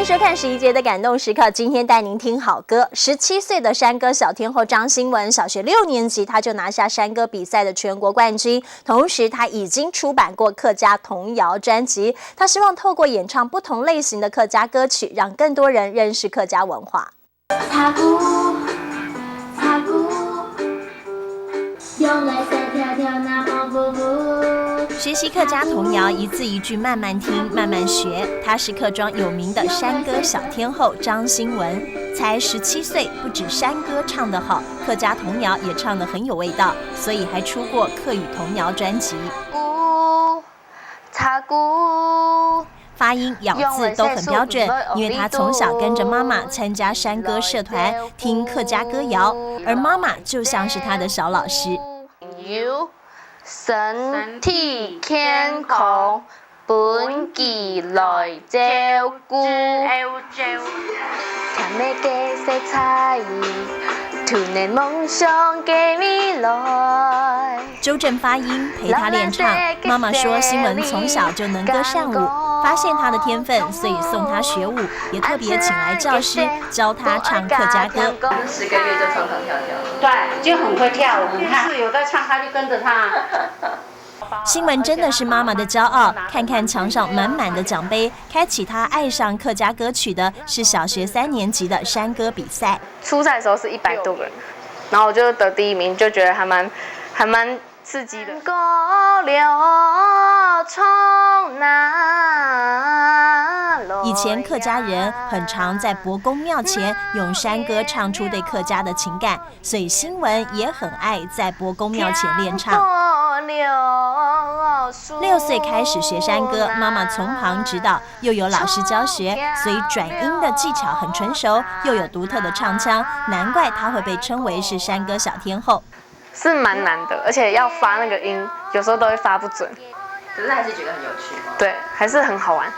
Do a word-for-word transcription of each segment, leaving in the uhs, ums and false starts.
收看十一节的感动时刻，今天带您听好歌。十七岁的山歌小天后张新文，小学六年级他就拿下山歌比赛的全国冠军，同时他已经出版过客家童谣专辑。他希望透过演唱不同类型的客家歌曲，让更多人认识客家文化。学习客家童谣，一字一句慢慢听，慢慢学。他是客庄有名的山歌小天后张新文，才十七岁，不止山歌唱得好，客家童谣也唱得很有味道，所以还出过客语童谣专辑。发音、咬字都很标准，因为他从小跟着妈妈参加山歌社团，听客家歌谣，而妈妈就像是他的小老师。身体健康，分佢來照顧。甜美个色彩，童年夢想个未來。 纠正发音，陪他练唱。妈妈说，新文从小就能歌善舞，发现他的天分，所以送他学舞，也特别请来教师教他唱客家歌。十个月就唱唱跳跳了。对，就很会跳舞，你看。是有在唱，他就跟着唱。新文真的是妈妈的骄傲，看看墙上满满的奖杯，开启他爱上客家歌曲的是小学三年级的山歌比赛。初赛的时候是一百多个人，然后我就得第一名，就觉得还蛮还蛮刺激的。以前客家人很常在伯公庙前用山歌唱出对客家的情感，所以新文也很爱在伯公庙前练唱。六岁开始学山歌，妈妈从旁指导，又有老师教学，所以转音的技巧很成熟，又有独特的唱腔，难怪她会被称为是山歌小天后。 是蛮难的，而且要发那个音，有时候都会发不准。可是还是觉得很有趣吗？对，还是很好玩。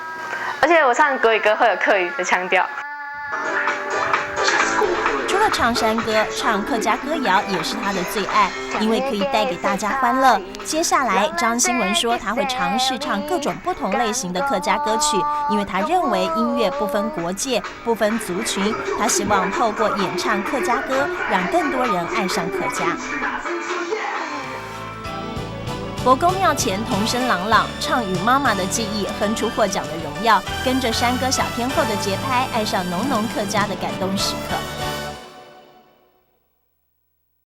而且我唱国语歌会有客语的腔调。除了唱山歌，唱客家歌谣也是他的最爱，因为可以带给大家欢乐。接下来，张新文说他会尝试唱各种不同类型的客家歌曲，因为他认为音乐不分国界、不分族群，他希望透过演唱客家歌，让更多人爱上客家。伯公庙前童声朗朗，唱与妈妈的记忆哼出获奖的荣耀，跟着山歌小天后的节拍，爱上浓浓客家的感动时刻。